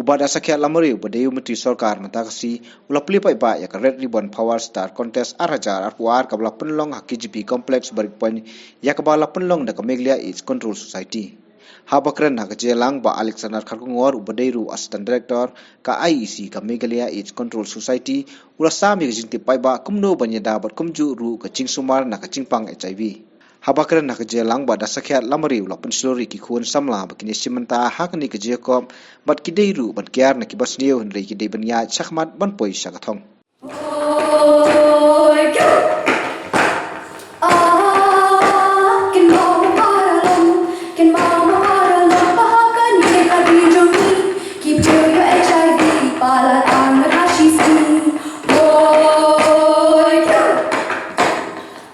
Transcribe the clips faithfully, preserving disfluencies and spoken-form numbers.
Bah Dasakhiat Lamare uba dei u Myntri Sorkar mynta ka sngi u la plie paidbah ïa ka Red Ribbon Power Star Contest ar hajar arphew ar kaba la pynlong ha K G P Complex Barit Point, ïa kaba la pynlong da ka Meghalaya AIDS Control Society. Haba kren ha ka jingïalang, Bah Alexander Kharkongor uba dei ruh u Assistant Director ka I E C ka Meghalaya AIDS Control Society u la sam ïa ka jingtip paidbah kumno ban ïada bad kumjuh ruh ka jingsumar na ka jingpang H I V. Haba kren ha ka jingïalang, Bah Dasakhiat Lamare u la pynshlur ïa ki khun samla ba kin ïashim bynta ha kane ka jingïakob bad ki dei ruh ban kiar na ki basniew, hynrei ki dei ban ïaid shakhmat ban poi sha ka thong.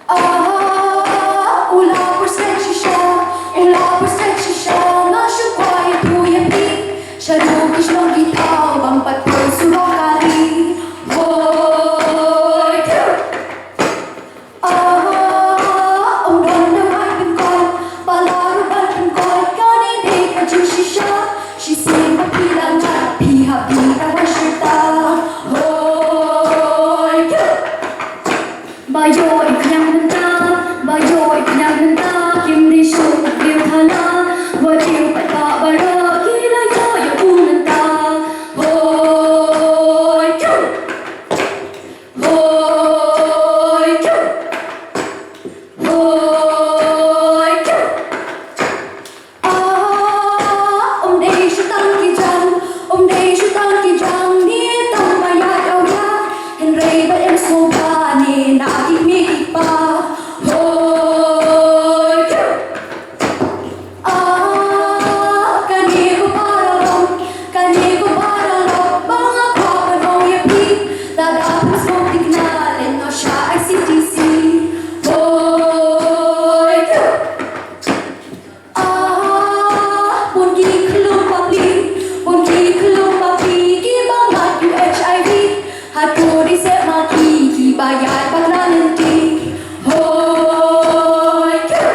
Ah, u la pyrshah shisha, u la pyrshah shisha, nga shu kwah ïathuh ïa phi. Shaduh ki shnong ki thaw bym pat poi surok kali. Hoi, phew. Ah, u don da wai pynkoit, ba la ruh ban pynkoit, kane dei ka jingshisha. Shisien ba phi la ngat, phi hap phi da wai shirta. Hoi, phew. Ba ïoh ïa u khñiang mynta, ba ïoh ïa u khñiang mynta, kim dei shuh ïa u thala. Wat ïa u paidbah baroh ki la ïoh ïa u mynta. Hoi, phew. Hoi, phew. Hoi, phew. Ah, um dei shu tang ki jong, um dei shu tang ki jong, ngi tang ba ïa kawei, hynrei ba ïeng sngewbha ne na ki kmie ki kpa. Hoi, phew. Ah, kane ko para rom, kane ko para rom, ba nga kwah ban ong ïa phi, lada phi sngewthikna, leit noh sha I C T C. Hoi, phew. Ah, bun ki khyllung bapli, bun ki khyllung bapli, kiba ngat ïa u H I V. Hato dei seh ma ki, kiba ïaid bakla lynti. Hoi, phew.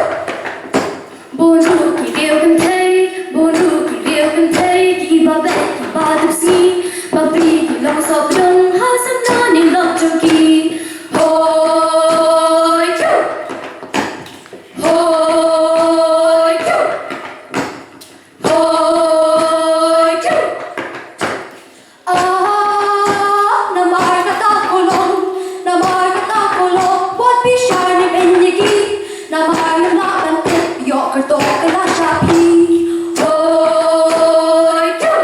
Bun ruh ki riew kynthei, bun ruh ki riew kynthei, kiba beh kiba duk sngi, bapli ki long sohpdung, ha samla ne lok jong ki. Hoi, phew. Hoi, phew. Hoi, phew. Ah, namar kata ka long, namar kata ka long, wat phi shah ne beiñ ïa ki, namar ngam lah ban tip, ïoh kyrtong ka la shah phi. Hoi, phew.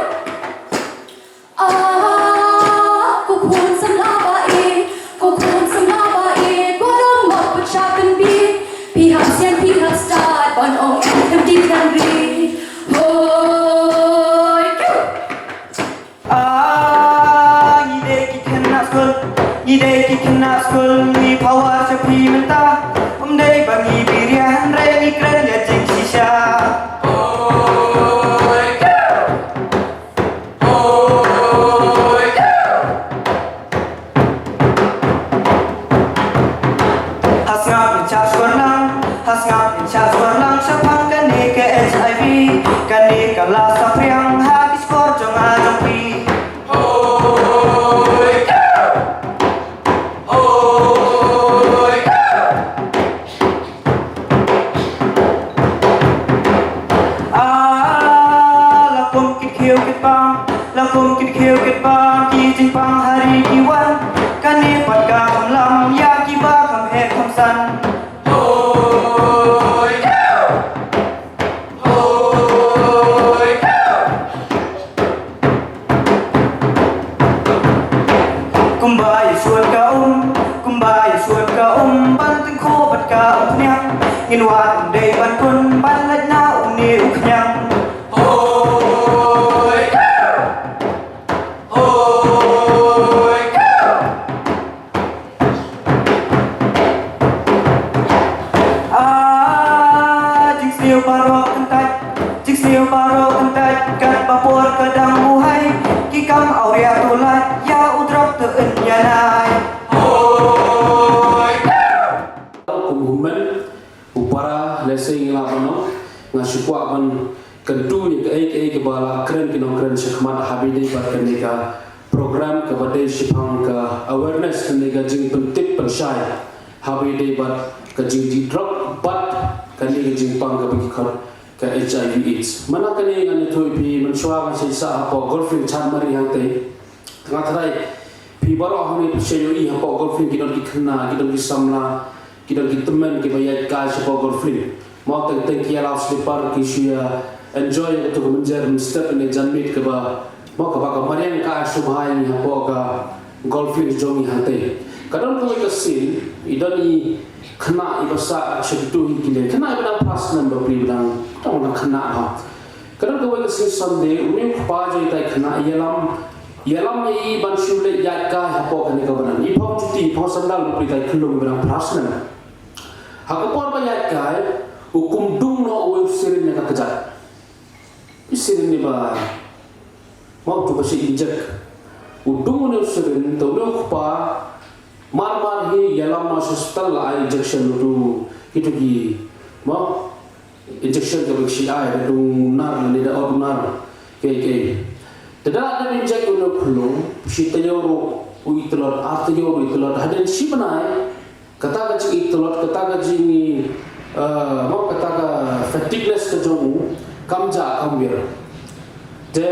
Ah, ko khun samla ba ïeit, ko khun samla ba ïeit, wat ym map pat sha pynbieit. Phi hap sian, phi hap stad, ban ong em khlem dih khlem ri. Hoi, phew. Ah, ngi dei ki khynnah skul, ngi dei ki khynnah skul, ngi power sha phi mynta. Ym dei ba ngi biria hynrei ngi kren ïa jingshisha. Hoi, phew. Ha sngap ngin shah shuwa lang, ha sngap ngin shah shuwa lang shaphang kane ka H I V, kane ka la saphriang ha ki shkor jong nga jong phi. Hoi, phew. Hoi, phew. Ah, la kum kit khiew kit pang, la kum kit khiew kit pang, ki jingpang ha ri ki wan. Kane pat ka kham lam ïa kiba kham heh kham san. Hoi, phew. Hoi, phew. Kumba ïa shuwa ka um, kumba ïa shuwa ka um, ban tyngkhuh bad ka umphniang. Ngin wad ym dei ban kun, ban leit na une u khñiang. Hoi, phew. Hoi, phew. Ah, jingsniew baroh kyntait, jingsniew baroh kyntait, katba por ka dang buhai, ki kam awria tulait, ïa u drok te yn ïa nai. Hoi. Kum u hynmen u para, lehse ngi lah ban ong, nga shu kwah ban kyntu ïa kaei kaei kaba la kren ki nongkren shakhmat haba ïadei bad kane ka program kaba dei shaphang ka awareness, kane ka jingpyntip pynshai haba ïadei bad ka jingdih drok bad kane ka jingpang kaba ki khot ka H I V AIDS. Mynta kane ngan ïathuh ïa phi, mynshuwa nga shait sah hapoh Golf Link Chanmari hangtei. Nga tharai phi baroh hangne phi shu ïohi hapoh Golf Link ki don ki khynnah, ki don ki samla, ki don ki tymmen kiba ïaid kai shapoh Golf Link. Mo teng teng ki ïa law slipper, ki shu ïa enjoy ïa kato ka mynjer mynstep ne janmiet kaba, mo, kaba ka mariang ka ai sngewbha ïa ngi hapoh ka Golf Link jong ngi hangtei. Ka don kawei ka scene, i don i khynnah iba sah sha kito hi ki lei, khynnah iba dang phra snem bapli, ba dang, dang, dang khynnah bha. Ka don kawei ka sngi Sunday, une u kpa jong itai i khynnah i ïalam, i ïalam ïa i ban shu leit ïaid kai hapoh kane ka bneng. I phong juti, i phong sandal, bapli, itai i khyllung iba dang phra snem. Ha ka por ba ïaid kai, u kum dung noh uwei u syring na ka kjat. I syring iba, mo, uto ba shu injek. U dung une u syring, te une u kpa mar mar hi ïalam sha hospital, la ai injection uto, kito ki, mo, injection kaba ki shu ai, da dung nar lane da ot nar, kaei kaei. Te da la dep injek une u khyllung, shi taïew ruh u ïeit tlot, ar taïew ruh u ïeit tlot, hadien shi bnai, kata ka jingïeit tlot, kata ka jing, eh, mo, kata ka fatigueness ka jong u kam jah, kam biar. Te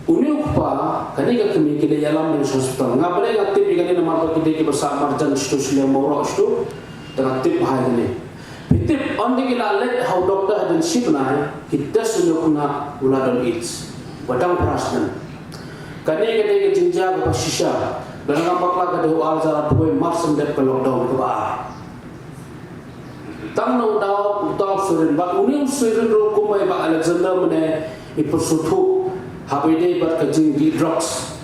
une u kpa, kane ka kmie ki la ïalam sha hospital. Nga balei nga tip ïa kane namar ba ki dei kiba sah marjan shatu, shiliang Mawroh shatu. Te nga tip bha ïa kane. Phi tip, ynda ki la leit ha u doktor hadien shi bnai, ki test une u khynnah u la don AIDS. Ba dang phra snem. Kane ka dei ka jingjia kaba shisha. Lada ngam bakla ka dei u ar hajar arphew wei, mar shen dep ka lockdown kaba ar. Tang na u daw, u daw syring, bad une u syring ruh kumba i Bah Alexander mynne i pynsngewthuh, haba ïadei bad ka jingdih drugs.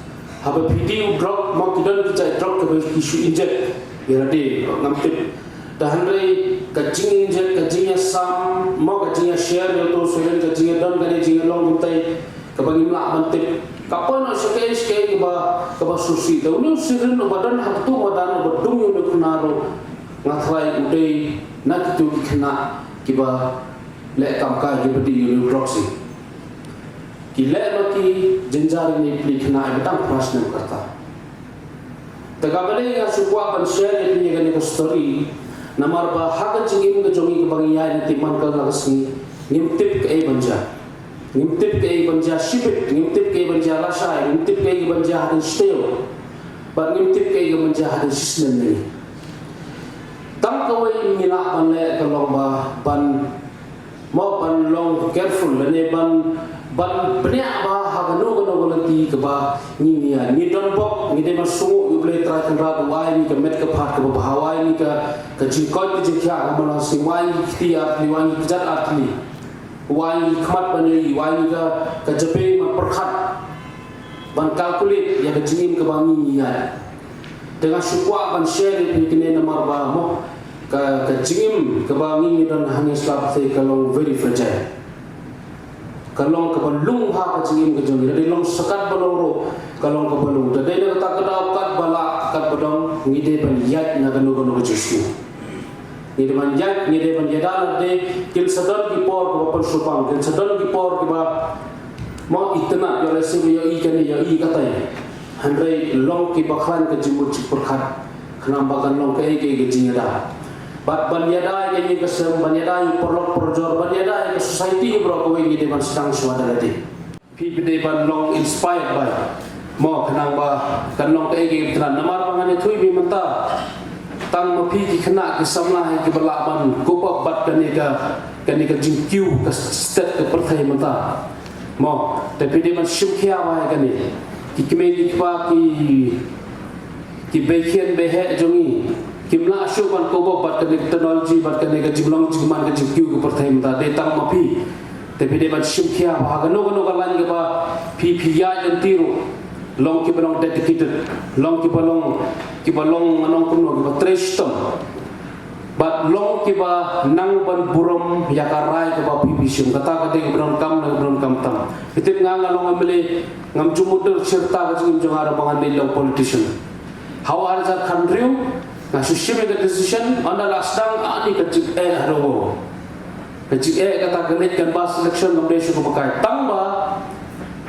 Haba phi dih u drug, mo, ki don ki jait drug kaba ki shu injek ïa lade, ngam tip. Te hynrei ka jinginjek, ka jingïasam, mo, ka jingïashare ïa uto u syring, ka jingïadon kane, jingïalong kumtai, kaba ngim lah ban tip. Ka poi noh sha kaei sha kaei kaba, kaba sngewsih. Te une u syring uba don ha kato ka madan uba dung ïa une u khynnah ruh, nga tharai u dei na kito ki khynnah kiba leh kam kai, kiba dih ïa une u drugs hi. Ki leh ma ki jynjar ïa une u khynnah iba dang phra snem ka rta. Te kaba dei nga shu kwah ban share ïa phi ïa kane ka story, namar ba ha ka jingim ka jong ngi kaba ngi ïaid na tymmen ka la ka sngi, ngim tip kaei ban jia. Ngim tip kaei ban jia shibit, ngim tip kaei ban jia lashai, ngim tip kaei ban jia hadien shi taïew. Bad ngim tip kaei ban jia hadien shi snem ne. Tang kawei ngi lah ban leh ka long ba ban, mo, ban long careful lane ban, ban bniah bha ha kano kano ka lynti kaba ngi, ngi ïaid. Ngi don bok, ngi dei ban sngewnguh ïa U Blei Trai Kynrad u ai ngi ka met ka phad kaba bha, u ai ngi ka, ka jingkoit ka jingkhiah ka man la ka sngi, u ai ngi ki kti artylli, u ai ngi ki kjat artylli. U ai ngi ki khmat ban ïohi, u ai ngi ka, ka jabieng ban pyrkhat, ban calculate ïa ka jingim kaba ngi, ngi ïaid. Te nga shu kwah ban share ïa phi kane namar ba, mo, ka, ka jingim kaba ngi, ngi don hangne sla pyrthei ka long very fragile. Ka long kaba lung ha ka jingim ka jong ngi. Lada long sa katba long ruh, ka long kaba lung. Te dei na kata ka daw katba lah, katba dang, ngi dei ban ïaid na kano kano ka jingsngew. Ngi dei ban ïaid, ngi dei ban ïada lade, kin sa don ki por kiba pynshubang, kin sa don ki por kiba, mo, itynnad, ïoh lehse ba ïohi kane, ïohi katai. Hynrei long kiba khlaiñ ka jingmut jingpyrkhat, khnang ba kan long kaei kaei ka jingïada. Bad ban ïada ïa ka ïing ka sem, ban ïada ïa u paralok parajor, ban ïada ïa ka society baroh kawei ngi dei ban sdang shuwa da lade. Phi, phi dei ban long inspired by. Mo, khnang ba kan long kaei kaei kaba itynnad. Namar ba ngan ïathuh ïa phi mynta, tang ma phi ki khynnah ki samla hi kiba lah ban cope up bad kane ka, kane ka jingkiew ka stet ka pyrthei mynta. Mo, te phi dei ban shim khia bha ïa kane. Ki kmie ki kpa ki, ki beikhien beiheh jong ngi kim lah shuh ban cope up bad kane ka technology, bad kane ka jinglong jingman ka jingkiew ka pyrthei mynta. Dei tang ma phi. Te phi dei ban shim khia bha ha kano kano ka lain kaba phi, phi ïaid lynti ruh. Long kiba long dedicated, long kiba long, kiba long, nga ong kumno, kiba trei shitom. Bad long kiba nang ban burom ïa ka rai kaba phi, phi shim. Kata ka dei kaba donkam, kaba donkam tam. Phi tip nga, nga long M L A, ngam ju mutdur shirta ka jingim jong nga ba ngan leit long politician. Ha u ar hajar khathynriew nga shu shim ïa ka decision, ynda la sdang ani ka jing, eh, haduh Ka jingeh kata ka leit canvass election kam dei shuh kaba kai. Tang ba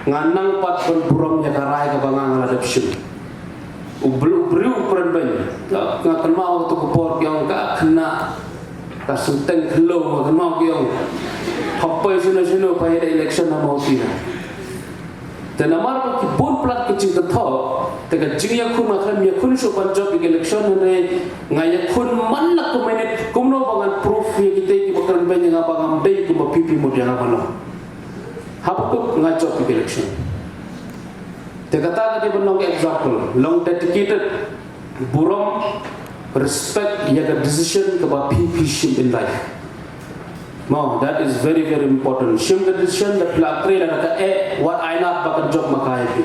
nga nang pat ban burom ïa ka rai kaba nga nga la dep shim. U briew, u briew u kren beiñ. Nga kynmaw kato ka por ki ong ka khynnah ka sngewteng khyllew, nga kynmaw ki ong. Hap poi shano shano poi ïa election na Mawti na. Te namar ba ki bun palat ki jingkynthoh, te ka jingïakhun nga khlem ïakhun shuh ban jop ïa ka election, hynrei nga ïakhun man la ka minit kumno ba ngan proof ïa kita kiba kren beiñ ïa nga ba ngam dei kumba P P mut ïa nga ban long. Habakkuk nga jop ïa ka election. Te kata ka dei ban long example, long dedicated, burom, respect ïa ka decision kaba phi phi shim in life. Mo, that is very very important. Shim ka decision da phi la trei lada ka eh, wat ai lad ba kan jop ma ka ïa phi.